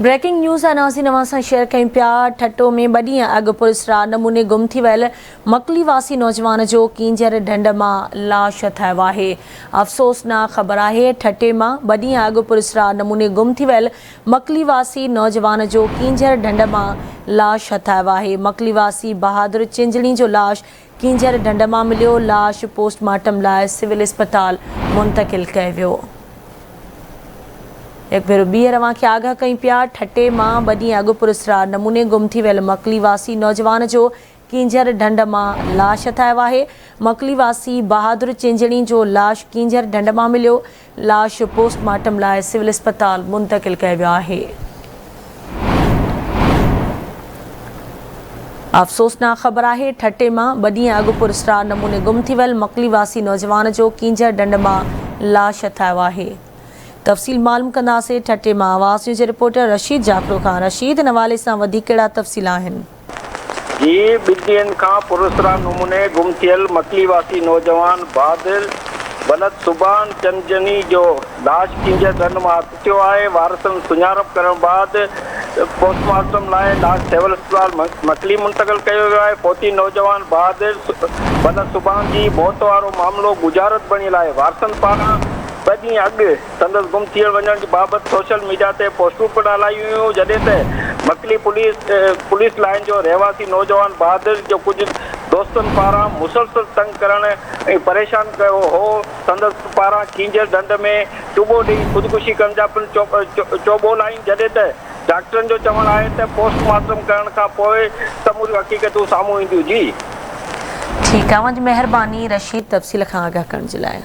Breaking news آ ناظرين اوهان سان شيئر ڪيون پيا ٺٽو ۾ ٻه ڏينهن اڳ پراسرار نموني گم ٿي ويل مڪلي واسي نوجوان جو ڪينجهر ڍنڍ مان لاش هٿ آيو آهي افسوسناڪ خبر آهي ٺٽي مان ٻه ڏينهن اڳ پراسرار نموني گم ٿي ويل مڪلي واسي نوجوان جو ڪينجهر ڍنڍ مان لاش هٿ آيو آهي مڪلي واسي بهادر چنجڻي جو لاش ڪينجهر ڍنڍ مان مليو لاش پوسٽ مارٽم لاء سول اسپتال منتقل ڪيو ويو. هڪ ڀيرو ٻيهر اوهان کي آگاهه ڪيون پيا ٺٽي مان ٻه ڏينهن اڳ پراسرار نموني گم ٿي ويل مڪلي واسي نوجوان جو ڪينجهر ڍنڍ مان لاش هٿ آيو آهي مڪلي واسي بهادر چنجڻي جو لاش ڪينجهر ڍنڍ مان مليو لاش پوسٽ مارٽم لاء سول اسپتال منتقل ڪيو ويو آهي. افسوسناڪ خبر آهي ٺٽي مان ٻه ڏينهن اڳ پراسرار نموني گم ٿي ويل مڪلي واسي نوجوان جو ڪينجهر ڍنڍ مان لاش هٿ آيو آهي. تفصيل معلوم ڪنداسين ٺٽي مان آواز نيوز جي رپورٽر رشيد جاکرو کان رشيد ان حوالي سان وڌيڪ ڪهڙا تفصيل آهن. جي ٻن ڏينهن کان پراسرار نموني گم ٿيل مڪلي واسي نوجوان بهادر ولد سبحان چنجني جو لاش ڪينجهر ڍنڍ مان هٿ ٿيو آهي، وارثن سڃاڻپ ڪرڻ بعد پوسٽ مارٽم لاء لاش سول اسپتال مڪلي منتقل ڪيو ويو آهي، فوتي نوجوان بهادر ولد سبحان جي موت وارو معاملو ڳجهارت بڻيل آهي، وارثن پاران ٻه ڏينهن اڳ سندس گم ٿيڻ وڃڻ جي بابت سوشل ميڊيا تي پوسٽون پڻ هلايون ويون، جڏهن ته مڪلي پوليس پوليس لائين جو رهواسي نوجوان بهادر جو ڪجهه دوستن پاران مسلسل تنگ ڪرڻ ۽ پريشان ڪيو هو، سندس پاران ڪينجهر ڍنڍ ۾ ٽٻو ڏئي خودڪشي ڪرڻ جا پڻ چوٻول آهن، جڏهن ته ڊاڪٽرن جو چوڻ آهي ته پوسٽ مارٽم ڪرڻ کان پوء سموريون حقيقتون سامهون اينديون، جي. ٺيڪ آ اوهان جي مهرباني رشيد تفصيل کان آگاهه ڪرڻ جي لاء.